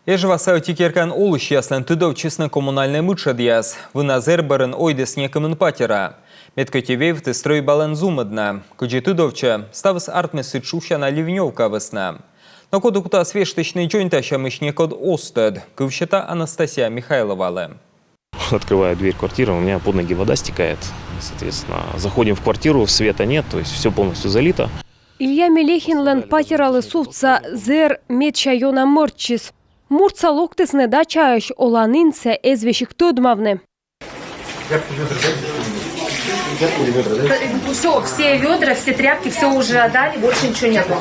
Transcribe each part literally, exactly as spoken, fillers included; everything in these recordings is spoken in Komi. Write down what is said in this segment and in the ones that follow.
Эжваса ӧти керкаын олысьяслӧн тыдовтчисны коммунальнӧй мытшӧдъяс. Вына зэр бӧрын ойдіс некымын патера. Мед кӧть и вевты стрӧйбалӧн зумыд на. Кыдзи тыдовтчӧ, ставыс артмис сідз шусяна ливнёвка вӧсна. Но коді кутас вештысьны дзоньтасьӧмысь, некод оз тӧд. Кыв сета Анастасия Михайловалы. Открываю дверь квартиры, у меня под ноги вода стекает. Соответственно, заходим в квартиру, света нет, то есть все полностью залито. Илья Мелехинлӧн патералы сувтса зэр медся ёна мӧрччис. Муртса локтісны дачаысь, оланінсӧ эз весиг тӧдмавны. Все, все ведра, все тряпки, все уже отдали, больше ничего нету.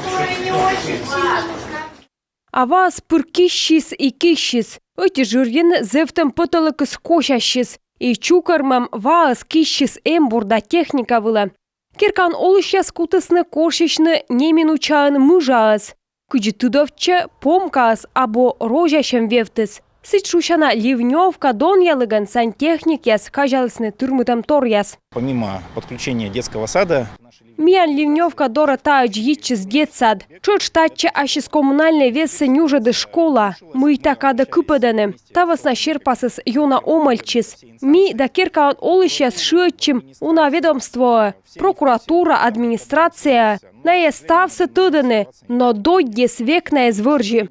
А ваыс пыр киссис и киссис. Ӧти жырйын зэвтӧм пӧтӧлӧкыс косясис. И чукӧрмӧм ваыс киссис эмбур да техника вылӧ. Керкаын олысьяс кутісны корсьысьны неминучаын мыжаӧс. Кыдзи тыдовтчӧ, помкаыс абу розясьӧм вевтыс. Сідз шусяна ливнёвка донъялігӧн сантехникъяс казялісны тырмытӧмторъяс. Помимо подключения детского сада, Миян ливнёвка дорӧ таӧдз йитчис детсад. Тшӧтш татчӧ ассьыс коммунальнӧй везсӧ нюжӧдіс школа. Мыйта кадӧ кыпӧдӧны. Та вӧсна серпасыс ёна омӧльтчис. Ми да керкаын олысьяс шыӧдчим уна ведомствоӧ, прокуратура, администрацияӧ. Найӧ ставсӧ тӧдӧны, но доддьыс век на эз вӧрзьы.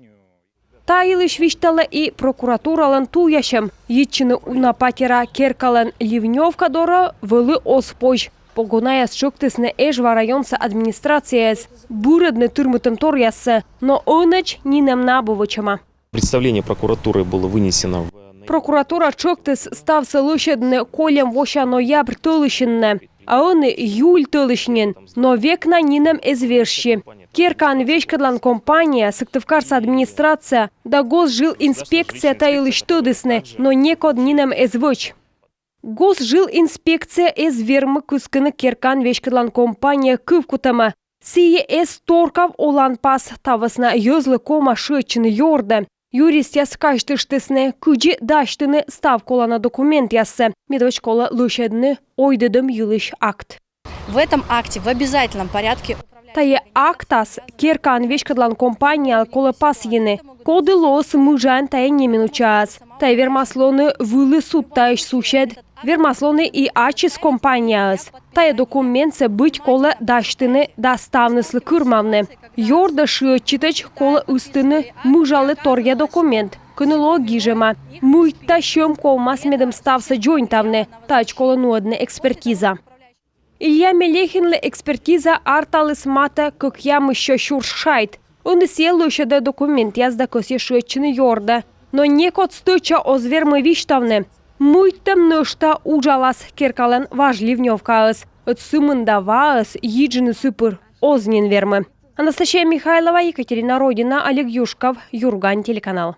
Та йылысь висьталӧ и прокуратуралӧн туясьӧм. Йитчыны уна патера керкалӧн ливнёвка дорӧ вӧлі оз позь. Погонаяс тшӧктісны Эжва районса администрацияӧс бырӧдны тырмытӧмторъяссӧ, но ӧнӧдз нинӧм на абу вӧчӧма. Представление прокуратуры было вынесено в Прокуратура тшӧктіс ставсӧ лӧсьӧдны кольӧм вося ноябрь тӧлысьын на. А ӧні июль тӧлысь нин, но век на нинӧм эз вежсьы. Керкаӧн веськӧдлан компания, Сыктывкарса администрация да госжилинспекция та йылысь тӧдісны, но некод нинӧм эз вӧч. Госжилинспекция эз вермы кыскыны керкаӧн веськӧдлан компания кывкутӧмӧ. Сійӧ эз торкав оланпас, та вӧсна йӧзлы ковмас шыӧдчыны ёрдӧ. Юристъяс казьтыштісны, кыдзи дасьтыны став колана документъяссӧ. Медводз колӧ лӧсьӧдны ойдӧдӧм йылысь акт. В этом акте в обязательном порядке Тайӧ актас керкаӧн веськӧдлан компаниялы колӧ пасйыны, коді лоис мыжаӧн тайӧ неминучаӧс. Тайӧ вермас лоны вылі судтаысь сусед, вермас лоны и ачыс компанияыс. Тайӧ документсӧ быть колӧ дасьтыны да ставныслы кырмавны. Ёрдӧ шыӧдчытӧдз колӧ ыстыны мыжалы торъя документ, кӧні лоӧ гижӧма, мыйта сьӧм ковмас, медым ставсӧ дзоньтавны. Таӧдз колӧ нуӧдны экспертиза. Илья Мелехинлы экспертиза арталіс матӧ кӧкъямыссё сюрс шайт. Ӧні сійӧ лӧсьӧдӧ документъяс да кӧсйӧ шыӧдчыны ёрдӧ. Но некод стӧча оз вермы висьтавны, мыйтӧм нӧшта уджалас керкалӧн важ ливнёвкаыс. Ӧд сы мында ваыс йиджны сы пыр оз нин вермы. Анастасия Михайлова, Екатерина Родина, Олег Юшков, «Юрган» телеканал.